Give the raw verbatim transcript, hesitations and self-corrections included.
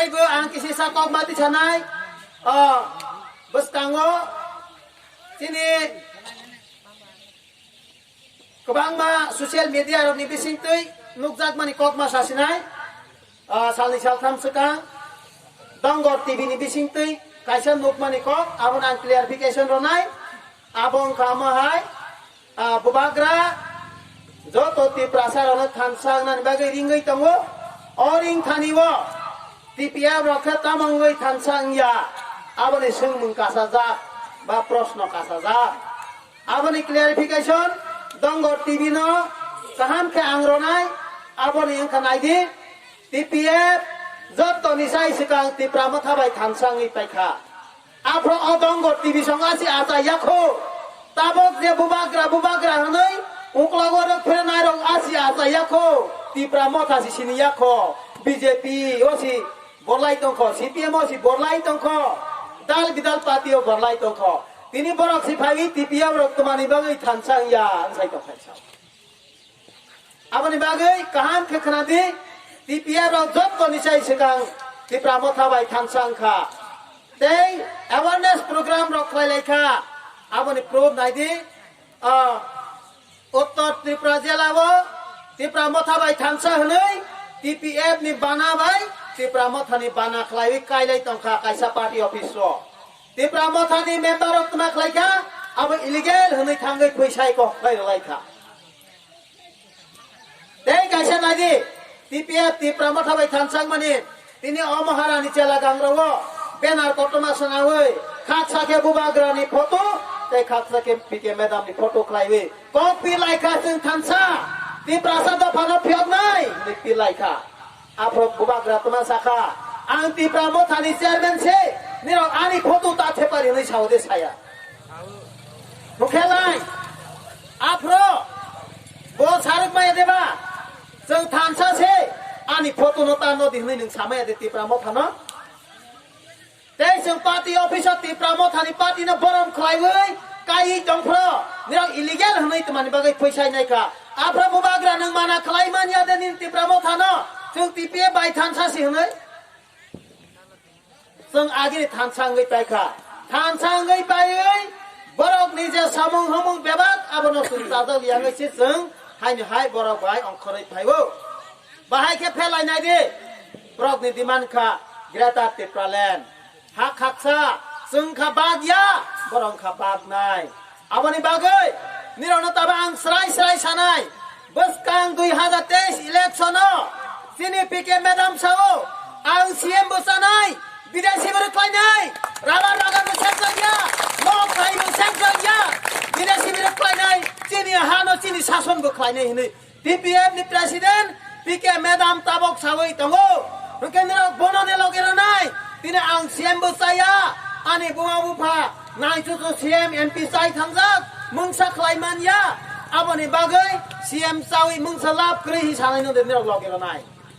Teibo ang kisi sa kok mati sanai, o, bwskango chini kwbangma social media rokni bisingtwi nukjakmani kok ma sasinai, o, salni saltham swkang Dongor T V ni bisingtwi kaisa nukmani kok, abono ang clarification rwnai, abo wngkha omo hai, Ah, bubagra joto Tiprasa rokno thansa wngnani bagwi ringwi tongo. O ring thani o T P F rok khe tamo wngwi thansa wngya? Aboni swngmung kasajak ba proshno kasajak. Aboni clarification Dongor T V no kaham khe ang ronai. Aboni wngkha naidi, T P F joto ni sai swkang Tipra Motha bai thansa wngwi paikha. Aphro o Dongor T V song asi achai yakho. Tabok je bubagra, bubagra hwnwi uklogo rok phrenai rok asi achai yakho. Tipra Motha si sini yakho. B J P o si borlai tongkho, C P M o si borlai tongkho. Dal bidal party o borlai tongkho. Tini borok si phaiwi T P F rok twmani bagwi thansa wngya, wngsai tongkha. Aboni bagwi kaham khe khwnadi, T P F rok joto ni sai swkang Tipra Motha bai thansa wngkha. Tei awareness program rok khlai lai kha. Aboni proof naidi, ah, Uttor Tripura jela o Tipra Motha bai thansa hwnwi T P F ni bana bai Tipra Motha ni bana khlaiwi kailai tongkha kaisa party office o. Tipra Motha ni member rok tma khlai kha, abo illegal hwnwi thangwi phuisai kok khlai rwlai kha. Tei kaisa naidi, T P F Tipra Motha bai thansa wngmani, tini o Maharani chela gangrao banner kotorma swnawi, khaksa khe bubagrani photo, tei khaksa khe P K madam ni photo khlaiwi kok pi lai kha chwng thansa, Tiprasa dophano phiyoknai hwnwi pi lai kha. Aphro bubagra tma sakha, "Ang Tipra Mothani chairman se, nirok ani photo ta thepari," hwnwi sao de saya. Nukhe lai, aphro bo sarwk maya de ba, "Chwng thansa se, ani photo no ta no di," hwnwi nwng samaya de Tipra Mothano? Tei chwng party office o Tipra Mothani party no borom khlaiwi kaiwi tongphro, nirok illegal hwnwi tmani bagwi phuisai naikha. Aphro bubagra nwng mana khlai manya de nini Tipra Mothano, chwng T P F bai thansa si hwnwi? Chwng agini thansa wngwi paikha. Thansa wngwi paiwi borokni je samung humung bebak abono chwng chajak yangwi se chwng haino hai borok bai ongkhorwi phaio. Bahai khe phelai nai di. Borokni demand kha Greater Tipraland. Ha khaksa, chwng kha bag ya, borok kha bag nai. Aboni bagwi nirokno tabo ang srai srai sanai, bwskang dui hazar teis election o chini P K madam sao, "Ang C M bo chanai, bidesi bo rwkhlainai, rubber bagan bo sekjakya, nok thai bo sekjakya, bidesi bo rwkhlainai, chini hano chini sason bo khlainai," hwnwi T P F ni president P K madam tabok sawi tongo. Hwnkhe norok bono ne loge rwnai. Tini ang C M bo chaya, ani buma bupha nai chuchu C M M P chai thangjak, mungsa khlai man ya. Aboni bagwi C M chawi mungsa lab kwrwi hi sanai no de norok loge rwnai.